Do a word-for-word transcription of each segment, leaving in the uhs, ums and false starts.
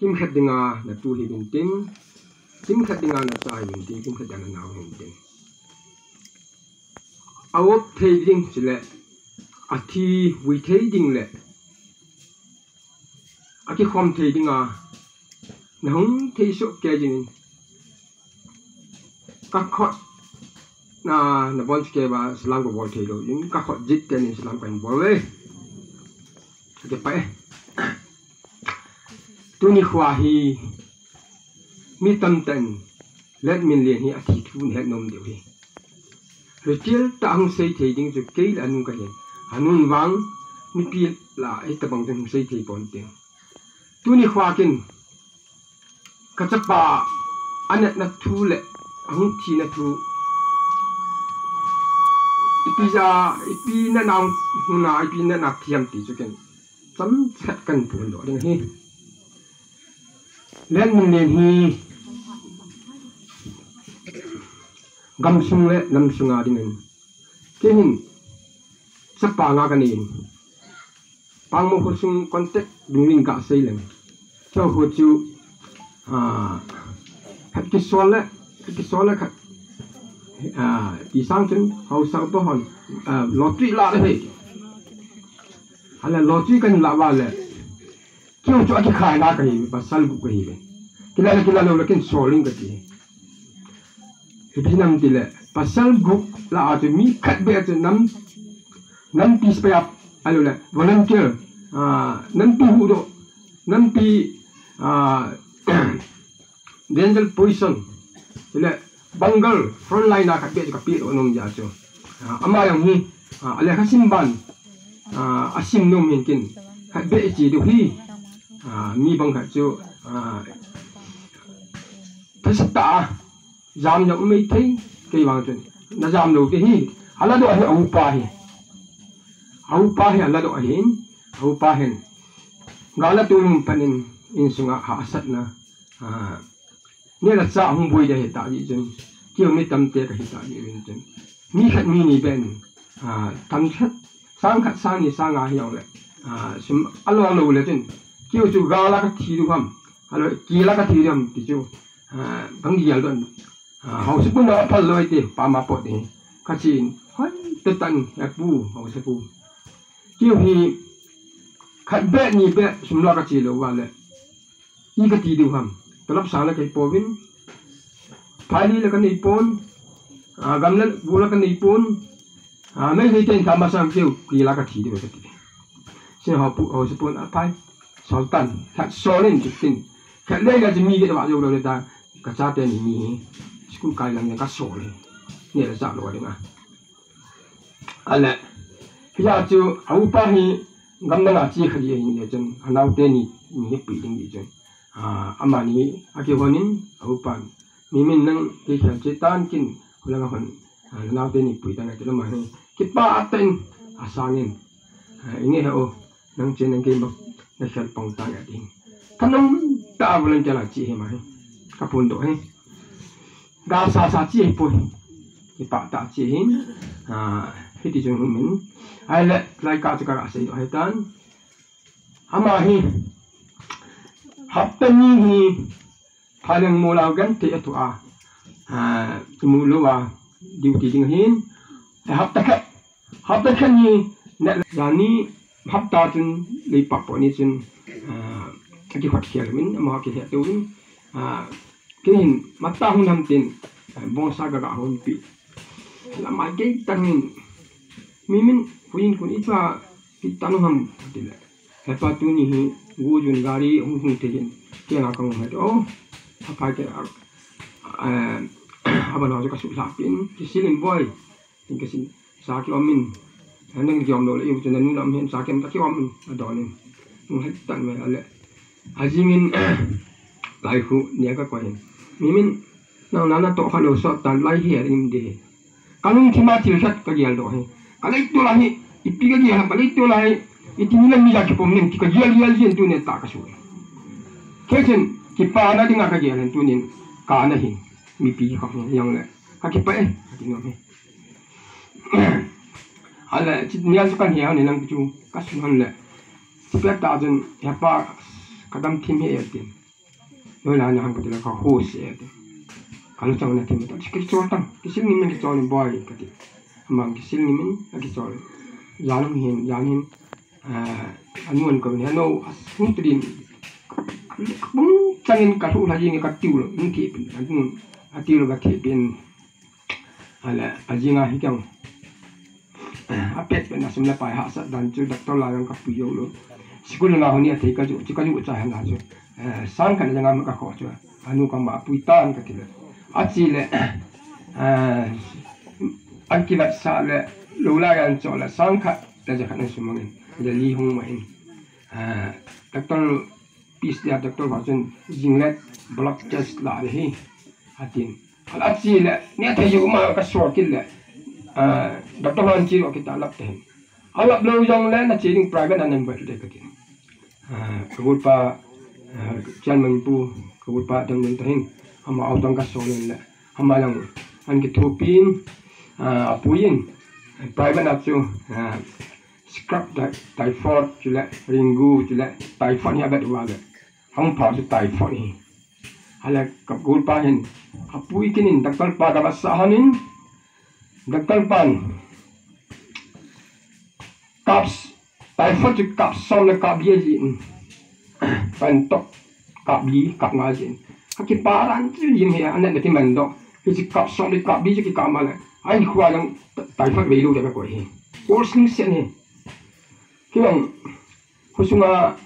Kimkhat dinga natu hiuvin tin, kimkhat dinga nacha hiuvin tin, kimkhat dinga nanao hiuvin tin. A-op thei ding chule athi vui thei ding le akikhom thei dinga nahung thei soh kei jingin, kakhut na, nabon chu kei ba salam kabol thei lou jin, kakhut jit teni salam kahin bol uve. Kipah e. Tuni khoa hi mi tamtah in Letminlen hi athi thu nahet nom diu ahi. Retial tah hung sei thei ding chu kei le anu kahin. Anun vang mipi lah a hitobang chu hung sei thei ponte. Tuni khoa kin kachapa anatna thu le ahung thina thu, ipi ja, ipi natna hung, hung na, ipi natna thiam ti chu kin chomkhat kahin phondoh ding ahi. Letminlen hi gamsung le namsung a dingin, kei hin chapa nga kanei in, Pangmo khosung contact dungin kasei leng, chukhu chu, ah, khat kisol le, khat kisol le khat, ah, ti sang chun haosa upa hon, ah, lottery la le he. Ahile lottery kahin la uva le, keu chu akikhai na kahi, pasal gup kahi ve. Kila le, kila lou le kin sol in kati. Ipi nam tile, pasal gup lah a chu mi khat beh chu nam, nampi spare, ahilou le volunteer, ah, nampi huhdoh, nampi, ah, danger position, chule bunker, front line a khat beh chu kapeh doh nom jeh chu. Ah, ama jong hi, ah, alekha sim ban, ah, asim nom hin kin khat beh che diu hi, ah, mi bang khat chu, ah, thasatah a jam jong um maithei, kei vang chun najam lou te hi, aladoh hi aupa hi. Aupa hi aladoh ahin, aupa hin gal a tolhung pan in, insunga hahsatna, ah, neh le chah hung boi ding ahi tah jeh chun, keu mi tamte kahi tah jeh chun, mi khat mi ni beh in, ah, tam khat, sang khat, sang ni, sang nga hi jong le, ah, sum along lou le chun, keu chu gal a kathi diu ham, ahilou le kel a kathi diu ham ti chu, ah, kagel doh in, ah, haosapu na aphal lou te, pama pot ding kachen, hoi, te tan, apu, haosapu. Keu hi khat beh ni beh sum la kache lou uva le, i kati diu ham. Tolop sang le kahi pouvin, phai li le kanei pon, ah, gam le go le kanei pon, ah, Meitei ten tha masang keu, kel a kathi diu kati. Sin haopu, haosapun aphai, sol tan, khat sol in chun tin. Khat le le chu mi kit a va jou lou le ta, kachate ni mi hi, school kai lang le kasol e. Neh le chah lou ding a. Ahile, hijeh chu aupa hi gamdang a che kha ji ahin, hijeh chun anaote ni, ni hi pui ding jeh chun, ah, amani hi akihon in, aupan, Mimin, nang kei khel che tan, kin hulang a hon, ah, naote ni pui tan ati, lama hi kipah tah in asang in, ah, inge he o, nang chen nang kei bang nakhel pang tan ati. Thanom tah a volunteer a che hi ama hi, kaphondoh hi. Ga sasa che hi poi. Kipah tah che hin. Ah, hiti chun hung in. Ahile, lai ka chu kaga seidoh ahitan. Ama hi, hapta ni hi, phaleng mu lou genthei a thu a, ah, mu lou a, duty ding ahin. Hapta khat, hapta khat ni, neh le, jani, hapta chun, leipah po ni chun, ah, akikhot khel min, ama kihe tou in, ah, kei hin, matah hung ham tin, ah, bongsa kaga hon pi. Lamai kei tang in, Mimin, huin kun ipa, pi tanu ham, ti le. Hepa, tuni hi, go jun gari hung hung thei in, kei nga kangum he. Oh, aphai te, ah, eh, abana chu kasuhlhah pin, kisil in boi. Tin kasin, sa kiom in. Nang kiom lou le, iu chu nanu lam hin sa kiom ta kiom in, adon in. Hung het tan me ale. Ajing in, lai khu, nia kakoi in. Mimin, nang nana toh kha lou sot tan lai hi a rim di hi. Kalungthim a thil khat kagel doh hi. Ka leitol a hi, ipi kagel ham, ka leitol a hi, iti ni lam mi ja kipom ning, kagel gel jin tunin tah kasu. Kei chun, kipana dinga kagel hin tunin, kana hin, mipi kha hung jong le. Kakipah e, kati nom hi. Ale, chi, nia chu kan he hon le lang chu, kasun hon le. Chipet tah chun, hepa, kadam thim hi e tin. Loi la na ham kati le ka ho se ati. Ka luchang na thim ta. Kichol tang. Kisil ngim in kichol in boi kati. Amang kisil ngim in kichol. Jan hin, jan hin. Ah, anu an ko ne no, a hung tu din. Bung chang in ka lu la jing ka tiu lo. Hung ti pin. Anu a tiu lo ka ti pin. Ahile, ajing a hi keng. A pet pet na sum le pai hahsat dan chu, doctor la jong ka pui jou lou. School na honi a thei ka ju, chu ka ju cha hen la chu. Eh, sang khat le jang a ka kho chu. Anu ka ma pui tan ka ti le. A chi le, eh, an kivat sa le, lou la yan cho le, sang khat le ja khat na sum mangin. Le li hung ma in. Eh, doctor Peace dia doctor pa chun jing le blood test la le hi. Atin. Ala chi le, ne thei u ma ka suak kit le. Ah, doctor han chi lo kita lap te. Alap lo jong le na chi ding private an an bai de ka tin. Ah, ka gul pa, ah, chairman pu, ka gul pa dam dam ta hin. Ama au tang ka so le. Ama lang an ki thu pin, ah, apuin. Private na chu, ah, scrub ty-, typhoid chule, ringu chule, typhoid hi abet uva le. Hung pha chu typhoid hi. Ahile ka gul pa hin, apui kinin, doctor pa ka va sa hanin, doctor pan, kap s-, typhoid chu kap som le kap li ajin. Pan tok, kap li, kap nga ajin. Ka kipa ran chu jin hi, anet le kiman doh. Hichu kap som le kap li chu kikap ma le. Ahin khua jong typhoid vei lou le ka koi hi. Course ning sen hi. Kibang, khusunga,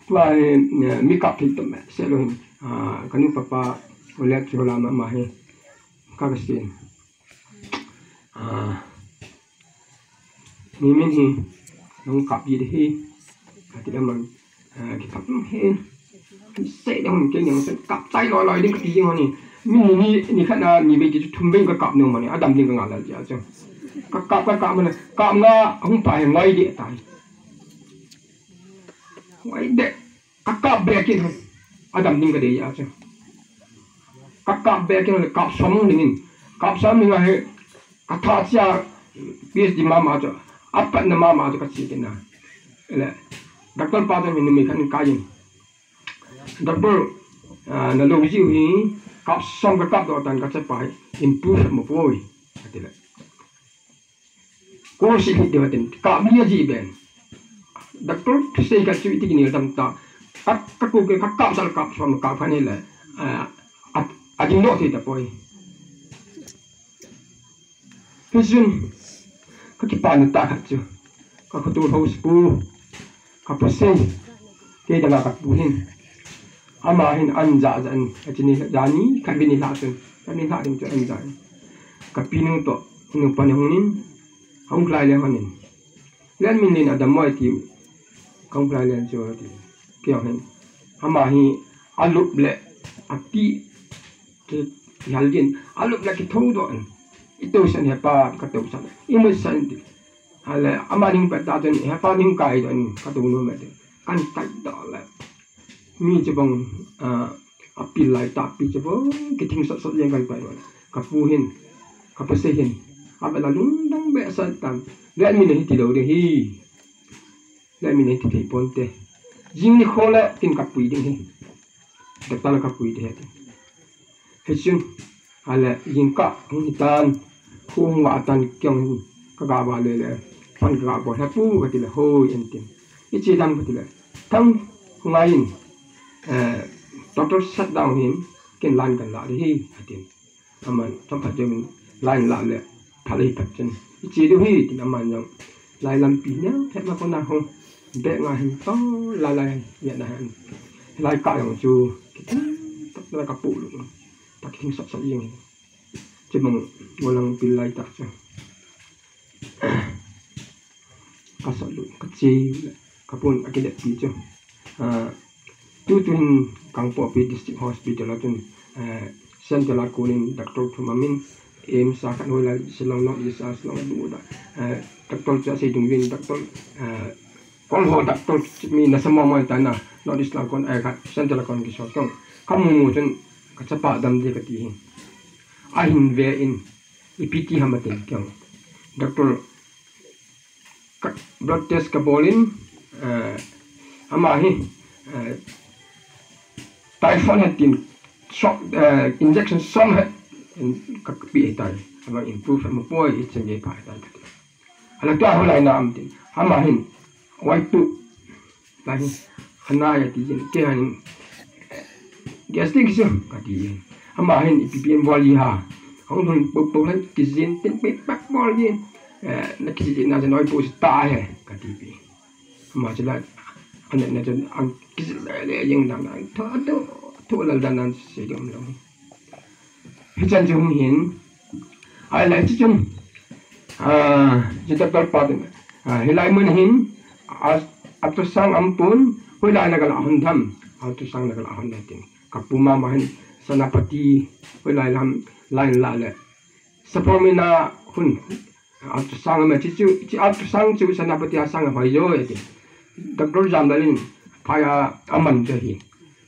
tua hi, eh, mi kap thei tam se lou hin. Ah, ka nu papa, ole chu la ma, ma hi. Ka ka sin. Ah, mi min hi, nung kap ji de hi. Ka ti da man, ah, ki kap hin. Ki se da hun ke nyang sen kap tai loi loi ding ka ti jing ho ni. Min ni, ni khat na, ni be ki chu thum be ka kap nu ma ni, adam ding ka nga la ja chu. Ka kap, ka kap ma na, kap nga, hung pa hi ngai de tai. Ngai de. Ka kap be kin, adam ding ka dei a chu. Ka kap be kin, kap som ding in. Kap som ding a hi, ka tha chia, P H D mama chu. Apat na mama chu ka chi kin na. Le, doctor pa chu mi ni mi khan ka yin. Doctor, ah, na lou jiu hi, kap som ka kap doh tan ka chapa hi, improve mo poi. Ati le. Course hi deu tin, kap li aji ben. Doctor sei ka chu iti kinel tam ta. Ka, ka ko ke, ka kap sal kap som kap khan le. Ah, a, a ding doh thei ta poi. Hichun, ka kipa na ta khat chu. Ka khoto house pu. Ka pu sei. Kei danga ka pu hin. Ama hin an ja ja in. A chini ja ni, khat ve ni la chun. Khat ni la ding chu an ja in. Ka pi nu toh, nu pa ni hung nin. Hung lai le hung nin. Len min len adam moi tiu. Hung lai len chu tiu. Kei hin. Ama hi, a lup le, a ti. Ki, ki hal din. A lup le ki thou doh in. I to san he pa, ka to san. I mu san ti. Ahile, ama ding pet ta chun, he pa ding kai don, ka tu nu me te. Kan kai doh le. Mi chu bang, ah, a pil lai ta pi chu bang, ki thing sot sot jeng kan kai don. Ka pu hin, ka pu sei hin. A bela lung dang be sa tan. Le mi ne hi ti lo de hi. Le mi ne hi ti thei pon te. Jing ni kho le, kin ka pui ding hi. Doctor ka pui de hi. Hichun, ahile, jingkah, hung hitan, khu hung vah tan, kei jong hin, ka ga vah le le, pan ka ga bol, he pu ka ti le, hoi, an tin. I che dam ka ti le, thang, hung a in, eh, doctor shut down hin, ken line kan la di hi, a tin. Aman, chom phat jong line la le, phat le hi phat chen. I che diu hi, tin aman jong, lai lampi neo, phet ma kona hung, bek nga hin, to, lai lai, ya na hin. Lai ka jong chu, ki tin, to, lai ka pu lu. Ta ki thing sot sot jeng. Chibang, walang pil lai ta chu. Ka sot lu, ka che, ka pun, a ki let pi chu. Ah, tu tu hin Kangpokpi District Hospital a chun, ah, Central a konin doctor thum amin, AIIMS a khat hoi lai, Shillong North East a, Shillong a du da. Ah, doctor chu a sei dung vin, doctor, ah, Kol ho doctor mi nasa mo mo ta na, North East lang kon, ai khat, Central lang kon kisot kong. Ka mu mu chun, ka chapa dam di ka ti hi. A hin ve in, ipi ti ham a tin kong. Doctor, ka, blood test ka bol in, eh, ama hi, eh, typhoid he tin, Shock, eh, injection som he. Ka pi tai. Ama improve ma poi, i chen ye pa tai. Hala tua ho lai na am tin. Ama hin. Wai tu. Lai hin. Khana ya ti jin. Ke han. Gastric kisu. Ka ti jin. Ama hin ipi pi en bol ji ha. Hong hong po po lai ki jin tin pe pak bol jin. Eh, na ki jin na jin oi po ta he. Ka ti pi. Ama chu la, an, an, an, an, kisi le, le, jeng dang dang, tho, tho, tho, lal dang dang, se ding um lo. Hichan chu hung hin, ai lai chu chun, ah, chu ta tal pa ding, ah, hilai mun hin, a, ultrasound am pun, hoilai na ka la hon tham, ultrasound na ka la hon na tin. Ka pu mama hin, Senapati, hoilai lam, line la le. Sapormeina hun, ultrasound ama chi chu, chi ultrasound chu Senapati a sang a hoi jo e ti. Doctor Jamlalin phai a aman jo hi.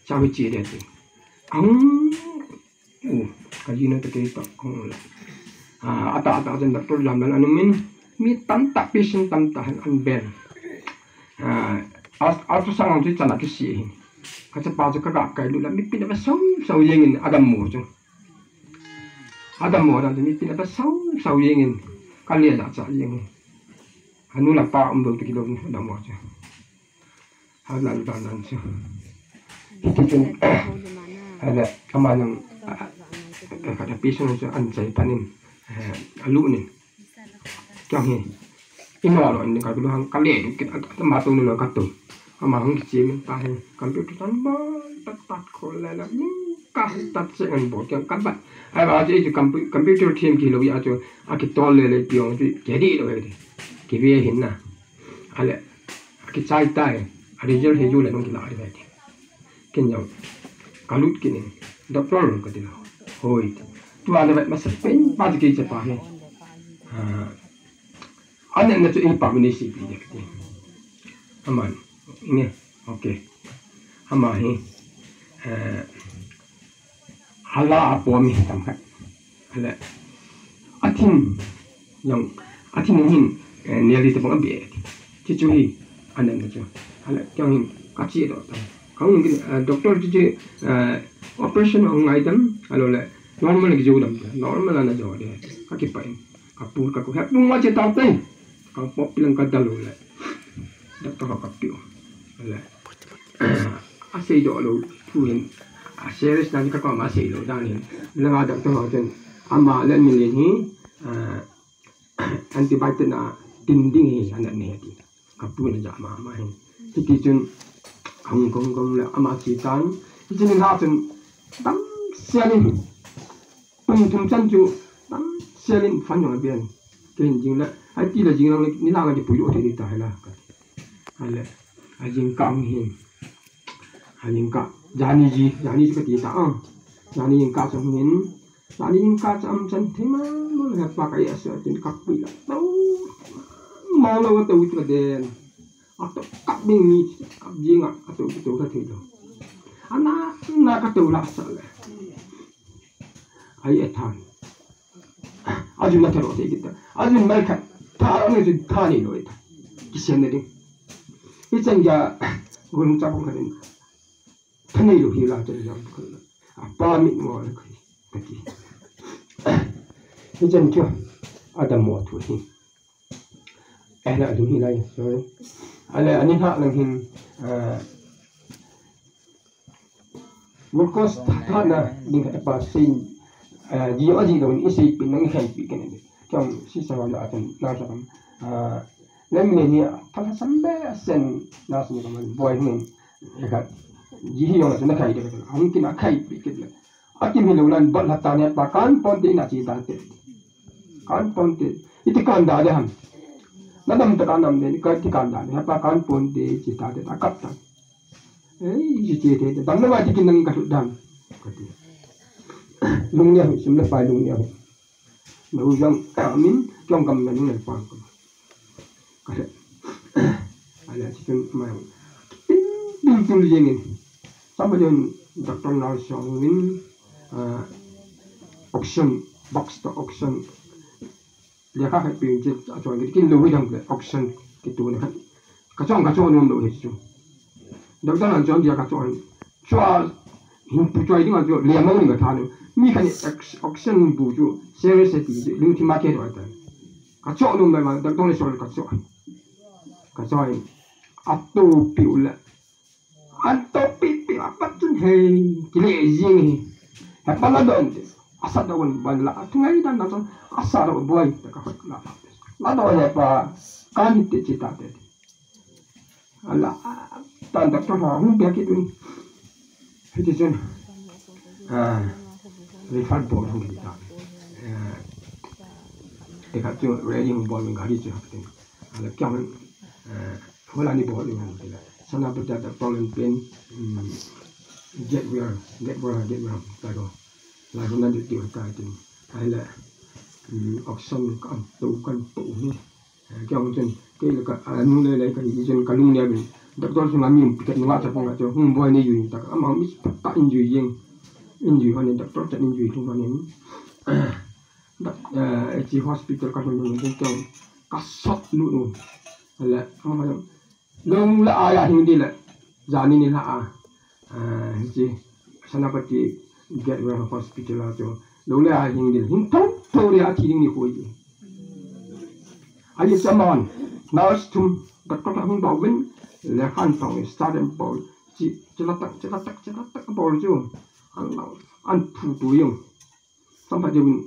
Cha hui chi de ti. Ang, u, ka ji na ta ke ta kong la. Ah, ata, ata, ata, Doctor Jamlal anumin, mi tam ta, patient tam ta han an ben. Ah, ul-, ultrasound chu chana ki si hi. Ka cha pa chu ka ga kai lu la, mi pin ba sau, sau jeng in adam mo chu. Adam mo dan chu mi pin ba sau, sau jeng in. Ka le da cha jeng in. Anu la pa um do ti ki do ni adam mo chu. Ha la lu dan dan chu. Hiti chun, ha la, ama nang, a, a, ka da patient chu an chai panin, eh, alu nin. Kiang hi. Ino lo ni ka lu hang ka le du ki, a, a, ma tu ni lo ka tu. Ama hang ki chi min ta hi. Computer tan ba, tat tat ko le la, min ka tat che ngan bo kiang ka ba. Ai ba chu, chu compu-, computer team ki lo ya chu, a ki tol le le piong chu, ke di lo he di. Ki ve hin na. Ale, a ki chai tai, a result he ju le nong ki la di ve di. Ken jong, ka lut ki ni, doctor ka ti lo. Hoi. Tua le vet ma sa pen, pa ki che pa he. Ah, Anan na chu ei pa min ei sei pi dek ti. Aman, inge, okay. Ama hi, eh, hala a po mi tam khat. Ale, athin, yang, athin hin, eh, nearly te bang a bi e ti. Chi chu hi, anan na chu. Ale, kyang hin, ka chi do ta. Kang hin, eh, doctor chi chi, eh, operation ong ngai tam, alo le, normal ki jo dam, normal ana jo de. Ka ki pa in. Ka pu ka ko hep nung ma che tau te. Ka pop pilang ka dalu le. Doctor ka piu. Le. A sei do lo tu hin. A serious dan ka ko ma sei lo dan hin. Le ma doctor ho ten. Ama le mi le hi. Ah, antibiotic na tin ding hi ana ne ti. Ka pu na ja ma ma hin. Hiti chun. Hong kong kong le ama chi tan. Hiti ni na chun. Dam sialin. Kum thum chan chu, tam sialin fan jong a bian. Ken jing le, ai ti le jing lang le, ni lang le pui o thei ni ta la. Ai le, a jing ka ang hin. A jing ka, jani ji, jani ji ka ti ta ang. Jani jing ka chang hin. Jani jing ka chang chan thei ma, mo le pa ka ya sa tin ka pui la. Tau, ma lo tau ka den. A to ka ding ni, ka jing a, a to, to ka thei lo. Ana, na ka to la sa le. Ai e than. Ajun na tharo te kita. Ajun mai khat. Tha ni ju tha ni lo e ta. Kisen ne ding. Ichan ja gun cha pong khat in. Tha ni lo hi la te ja pong khat. A pa mi mo le kai. Kati. Ichan kyo. Adam mo thu hi. Eh, na ding hi lai, sorry. Ale, ani ha lang hin, ah, glucose tha na ding ha pa sin, ah, ji o ji lo ni sei pin nang khai pi ken ni. Kyong si sa wa na atan na sa kam. Ah, le mi ni tha sa sam be sen na sin kam boy hin. E ka ji hi yong na khai de ka. Hung kin a khai pi ken le. Akim hi lo lan bot la ta ne pa kan pon te na chi ta te. Kan pon te. Iti kan da de ham. Na dam ta kan nam de ka ti kan da de pa kan pon te chi ta te ta kap ta. Ei, chi chi te te. Dam na wa ti kin nang ka tu dam. Ka ti. Lung ne hu sim le pa lung ne hu. Na u jang ka min jong kam na lung ne pa. Ka. Ala chi kan ma. Tul tul jeng in. Sama jon doctor na so win, ah, oxygen, box to oxygen. Lekha khat pi che a chon ki kin lo wi dang le oxygen ki tu ne khat. Ka chon ka chon nom lo hi chu. Doctor an chon dia ka chon. Chua Hin pu choi ding a chu, le mo ni ka tha nu. Mi khat in ox-, oxygen bu chu, serious ti chu, lim thi ma ke do ta. Ka cho nu mai ma, doctor le sol ka cho. Ka cho in. A to pi u le. An to pi pi a pat chun he. Ki le jing he. He pa la don te. A sa don ban la. A thungai dan na chun. A sa don boi. Ta ka hot la. La don he pa. Kan te chi ta te. Ala, tan doctor ho hung pia kit un. Hiti chun, ah, refer bol hung kit ta. Eh, te khat chu ready hung bol min gari chu hak tin. Ala, kya man, eh, hola ni bol ni hung kit la. Sana pata doctor len pen, mm, get well, get well, get well. Ta ko. La ko na du ti ta tin. Ala, mm, oxygen kan to, kan to ni. Eh, kei hung chun, kei le ka, a, nu le le ka hi chun ka lung le bin. Doctor chun a mi um piket nunga cha pung a chu, hung boi ni yui ta ka, ama mi ta in yui yeng. In yui hanin, doctor chan in yui thung hanin. Doc-, eh, chi hospital ka lung lung chun, ka sot nu nu. Le, ama, Lou le a ya hing di le, jani ni la a, ah, hichi, Senapati Gateway Hospital a chu, lou le a hing di le, hing thou thou di a thi ding ni koi di. Ahi chaman, nurse thum, doctor hung bau vin, le khan thong, start and bau, chi, chi la tak, chi la tak, chi la tak bau chu, an lau, an phu tu yung. Sampha jewin,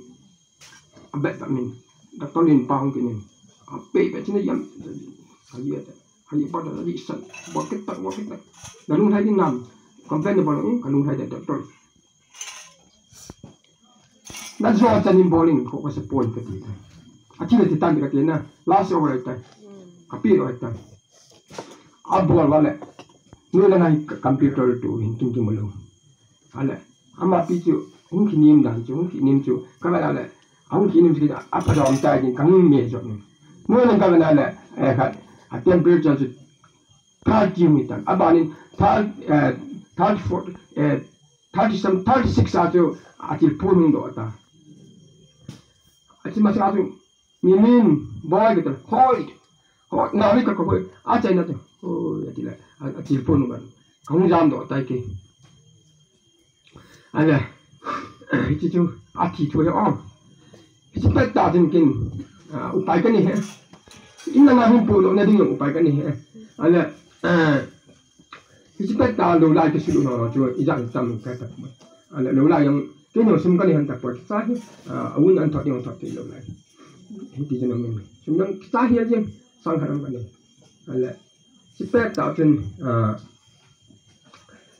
a bet ta min. Doctor lin pa hung kinin. A pe pe china yam. A ye ta. A ye pa ta, a ye san. Wa kit ta, wa kit ta. Na lung hai din nam. Complain ni bol, eh, ka lung hai da doctor. Na jo ta ni bolin ko ka se pon ka ti ta. A ti le ti tan ka ti na. Last over ta. Ka pi ro ta. A bol wa le. Nu le ngai computer tu hin tum tum lo. Ale, ama pi chu, hung kinim dan chu, hung kinim chu, ka va le, hung kinim chu, a pa dom tai din, ka hung me chu. Mo nang ka va le, eh, ka, a temperature chu, thirty mi tan. A ba nin, thirty, eh, thirty-four, eh, thirty some, thirty-six a chu, a til pu hung do ta. A til ma sa chu, Mimin, boy, kata, hoi, hoi, na ri ka ka hoi, a chai na te, hoi, a ti la, a, a til pon ban, ka hung jam do tai ke. Ale, hichi chu, a thi thu he o. Hichi pet ta jin kin, a, upai ka ni he. In na na hung pu lo na ding upai ka ni he. Ale, a, Hichi pet ta lou lai kisilu na chu, i jang tam ka ta. Ala lou lai jong, kei no sum ka ni han ta poi, sa hi, a, un an thot jong thot ti lou lai. Hiti jong nang, sum jong sa hi jeng, sang khat ang ka ni. Ala, hichi pet ta chun, a,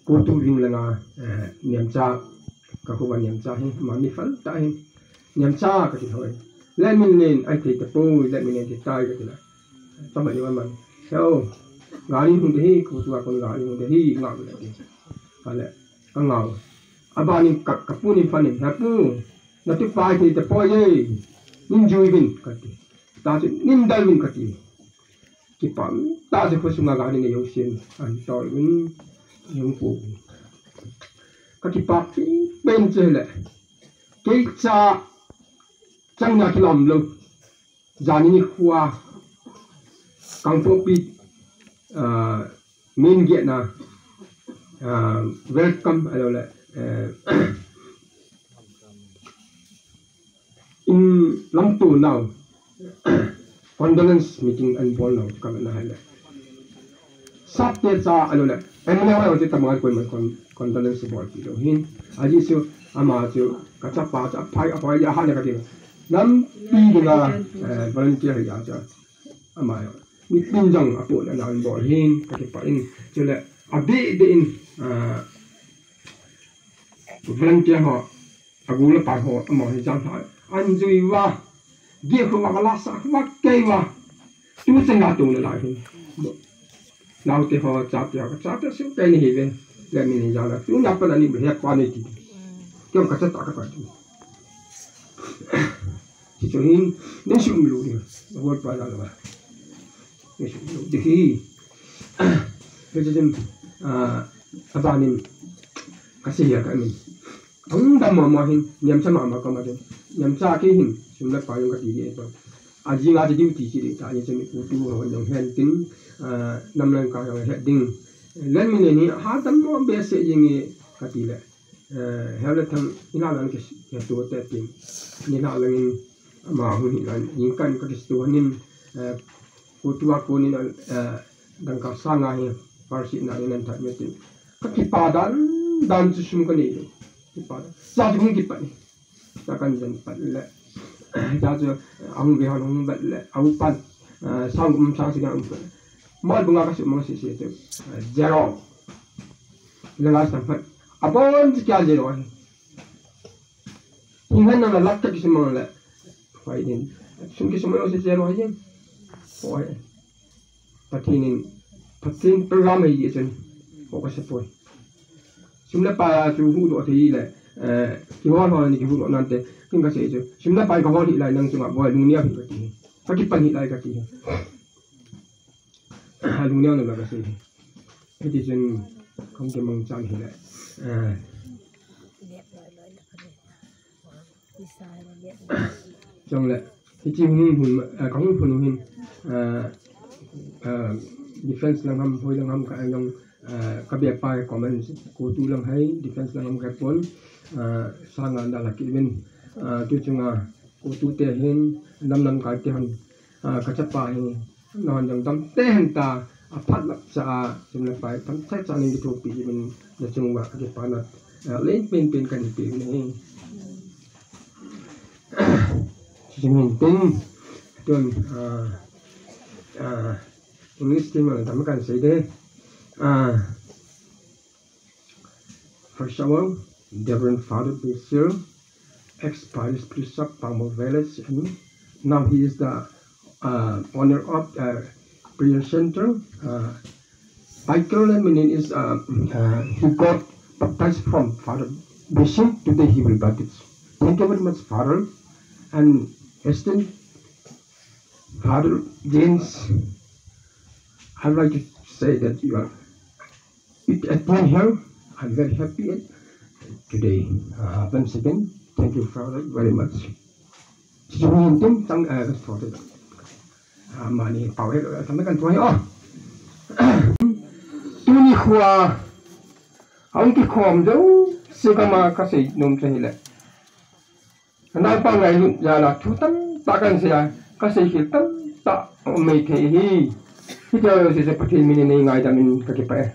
ko tu ring langa, eh, niam cha, ka ko ba niam cha hi, ma mi fal ta hi, niam cha ka ti hoi. Le min len, ai ti ta poi, le min len ti tai ka ti la. Chama ni man. Heo. Gari hung de hi, ko tua kon gari hung de hi, ngau le de. Kale, ka ngau. Aba ni ka, ka pu ni pa ni, ha pu. Na tu pai ti te poi ye. Nin jui vin ka ti. Ta chu nin dal vin ka ti. Ki pam ta chu ko sunga gari ne yo sin. An tol vin. Yo pu. Ka ki pa pi pen che le. Kei cha chang na ki lam lo. Jani ni khua, Kangpokpi, ah, min gate na, ah, welcome, alo le, eh, in lam tu nau, condolence meeting an bol nau, ka na hai le. Sap te cha alo le. M L A ho te tamang koi man kon, condolence bol ti lo hin. Aji chu ama chu ka chapa cha phai a phai ya ha le ka ti. Nampi dinga, eh, volunteer ya cha. Ama yo. Mi tin jang a po na na bol hin ka ti pa in. Chu le a bi bi in, eh, volunteer ho. A gu le pai ho, a mo hi jang thai. An jui wa. Gi khu wa, la sa khu wa, kei wa. Tu se nga tu le lai hin. Nau te ho, cha te ho, cha te su te ni hi ve. Le mi ni jang la. Tu nya pa la ni he kwa ni ti. Kyong ka cha ta ka pa tu. Ti chu hin, ni su mi lu ni. Wo pa la la. Ni su mi lu ti hi. He chu jin, ah, a ba nin. Ka si ya ka min. Ang dam mama hin, niam cha mama ka ma de. Niam cha ki hin, sum le pai ka ti de to. A ji nga ti duty ki de ta ni chami ku tu ho nong hen tin, ah, nam lang ka nong het ding. Len mi ne ni, ha dam mo be se yin nge ka ti le. Eh, hel le thang, ina lang ke, ke tu te tin. Ni na lang in, ama hu ni lang, in kan ka ke tu nin, eh, ko tu a ko ni lang, eh, dang ka sa nga hi, par si na ni nan that me tin. Ka ki pa dan, dan chu sum ka ni. Ki pa dan. Sa chu hung ki pa ni. Sa kan jan pa le. Sa chu, eh, ang bi han hung ba le, au pan. Eh, sang um sang si ka um pa. Mal bunga ka su mang si si tu. Eh, zero. Langa samphat. Abon si kya zero hai. Hingan na lak ka kisimang le. Hoidin. Sum kisimang si zero hai. Hoi. Pathen in. Pathen program hai ye chen. Ho ka sapoi. Sum le pai chu hu do thei le. Eh, ki hol hol ni ki hu do nante. Kin ka sei chu. Sum le pai ka hol hi lai nang chunga boi lung nia hi ka ti. Ka kipan hi lai ka ti. Lungniang lou la ka sei. Hiti chun, kong ke mang chan hi le. Ah. Chong le. Hiti hung hun, ah, ka hung hun hin. Ah, ah, defense lang ham, hoi lang ham ka long, ah, ka bia pa comment ko tu lang hai, defense lang ham ka pon. Ah, sa ngan da la ki win. Ah, tu chunga, ko tu te hin, nam nam ka te han. Ah, ka chapa hin, non jong tam te hen ta, a phat lap cha a, sum le pai, tam te cha ning ki thu pi min, na chung wa, ki pa na, ah, len pen pen kan pi min hin. Sum hin pen, tun, ah, ah, English tin ma tam kan sei de. Ah, First of all, Reverend Father Basil, ex-parish priest of Pangmo Village, and now he is the, uh, owner of, uh, prayer center. Uh, by Carolyn meaning is, uh, uh, he got baptized from Father Basil. Today he will baptize. Thank you very much, Father. And Esther, Father James, I'd like to say that you are It, at my health, I'm very happy today. Uh, once again, thank you, Father, very much. Sijung tin tang, uh, Father. Uh, mani power, uh, tang kan tuai, oh. Tuni khua, ang ki khom do, si kama ka sei nom sa hile. Nang pa ngai lut jal a thu tamtah kan sei a, ka sei khel tamtah um mai thei hi. Hiti a sei se Pathen min in nei ngaidam in ka kipah e.